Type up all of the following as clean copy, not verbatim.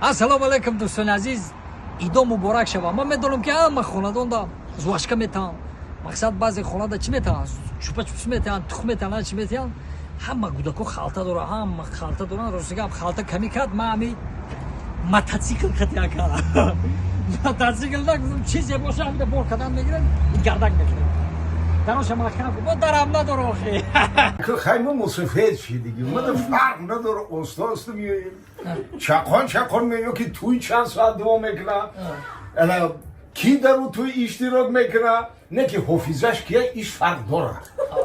Ассалому алайкум, дӯстони азиз, идо муборак шава. Ман медонам, ки ҳама хонадонда жвачка метаҳанд. Мақсад, баъзе хонада чӣ метаҳанд? Чупа-чупс метаҳанд, тухм метаҳанд, чӣ метаҳанд. Ҳама кӯдако халта доранд, ҳама халта доранд. Рости гап, халта камӣ кард, ман ҳами мотоцикл қатия кард. Мотоцикл нагузм, чизе боша, ҳамида бор кардан мегирам, гардак мекунем. Дароша маҳкам кун, бо дарам надор охи. Хай, мо мусофир шидиги, мада фарқ надора, оста оста меоем, чақон чақон меоем, ки туй чанд соат давом мекуна, ана ки дар ӯ туй иштирок мекуна, не ки ҳофизаш кия, иш фарқ дора,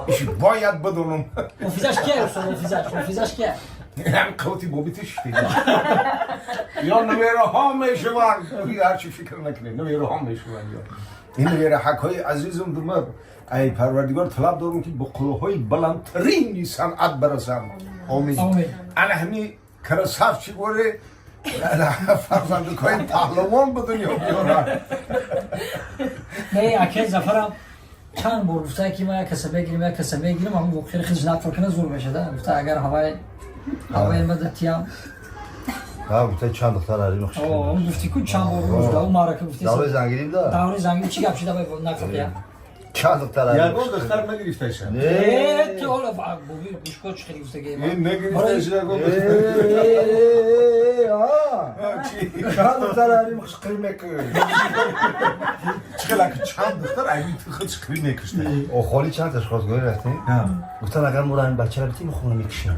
иш бояд бидонам. Ҳофизаш кия, устод, ҳофизаш, ҳофизаш кия? Ҳам қавти бобити шиди ё набераҳо мешаванд, ҳарчи фикр накунед, набераҳо мешаванд ё ин набераҳакҳои азизам. Дума ай Парвардигор талаб дорам, ки ба қуллаҳои баландтарини санъат барасанд. Омин. Ана ҳами красавчик воре фарзандакҳои паҳлавон ба дунё биёранд. Не, акай Зафарам чанд бор гуфта, ки ма як каса мегирим, як каса мегирим. Ҳамн воқеаро хеле нақл кана, зур мешада. Гуфта, агар ҳаваи мада тиям. Ҳа, гуфта, чанд духтар арим. Он гуфти ку, чанд бор рӯз да марака гуфти. Давраи зангирим да. Давраи зангирим чӣ гап шида, нақл кия? Чанд духтар арим. Ягон духтар нагирифташа. Не, ту ҳола боби гӯшко чӣ хеле гуфтаги. Нагирифташа ягон. Чанд духтар арим хушқирӣ мекунӣ. Чӣ хела чанд духтар айми ту худшқирӣ мекушта? Охоли чанд таш хостгорӣ рафтем, гуфтан, агар моро ҳамин бачаро битем, хона мекушем.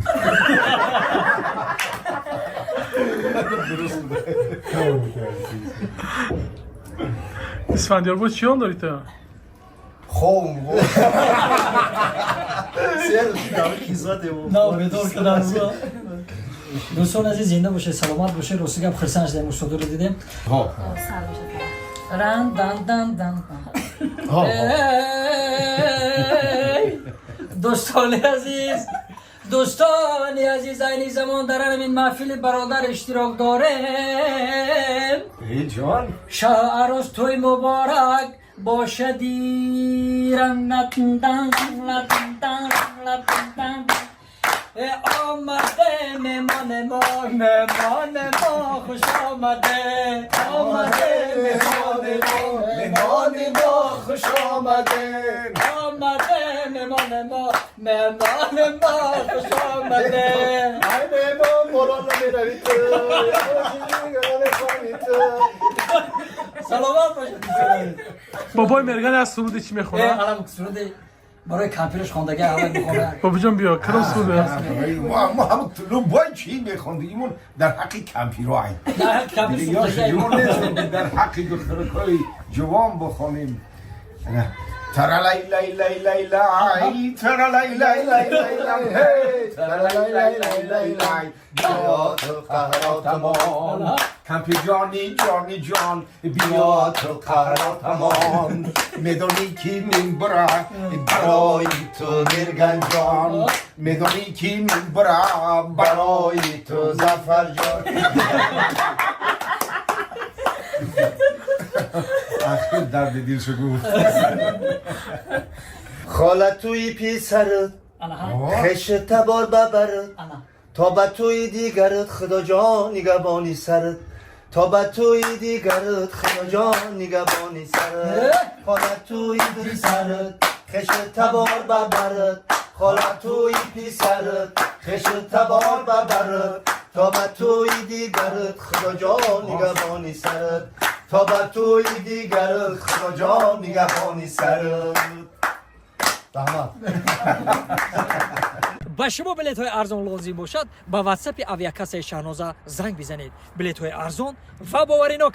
Дуруст. Исфандиёр, боз чиён дорӣ ту? Хом. Бедор кардам. Дӯстон азиз, зинда бошед, саломат бошед. Рости гап, хирсан шудем, устодро дидем. Ран дан дан дан. Дӯстони азиз, дӯстони азиз, айни замон дар ҳамин маҳфили бародар иштирок дорем. Ҷон. Шоҳ арӯз, тӯй муборак бошади. Ран омаде меҳмони мо, меҳмони мо хуш омаде, омаде меҳмони мо, меҳмони мо хуш омаде. Омаде меҳмони мо, меҳмони мо хуш омаде. Ай меҳмон, боло намеравӣ ту, намехонӣ ту. Саломат бошед. Бобои Мерган аз суруди чӣ мехонад? Алам суруди барои кампираш хондаги аввал бихонад. Бобоҷон, биё, кадом суруд аст? Мо ҳам бой чӣ мехондагимон дар ҳаққи кампиро ай. Дар ҳаққи кампир. Дар ҳаққи духтаракҳои ҷавон бихонем. Таралай лай лай лай лай, таралай лай лай лай лай, таралай лай лай лай лай, биё ту қаҳро тамом, кампир ҷони ҷони ҷон, биё ту қаҳро тамом, медонӣ ки мебара барои ту Мирганҷон, медонӣ ки мебара барои ту Зафарҷон. Ахир дарди дилшо гуфт. Хола туи писарат, хеш табор бабарат, то ба туи дигарат, Худоҷон нигаҳбони сарат, то ба туи дигарат, Худоҷон нигаҳбони сарат. Хола туи писарат, хеш табор бабарат, хола туи писарат, хеш табор бабарат, то ба туи дигарат, Худоҷон нигаҳбони сарат, то ба туи дигарат, Худоҷон нигаҳбони сарат. Раҳмат. Ба шумо билетҳои арзон лозим бошад, ба ватсапи авиакассаи Шаҳноза занг бизанед. Билетҳои арзон ва боваринок.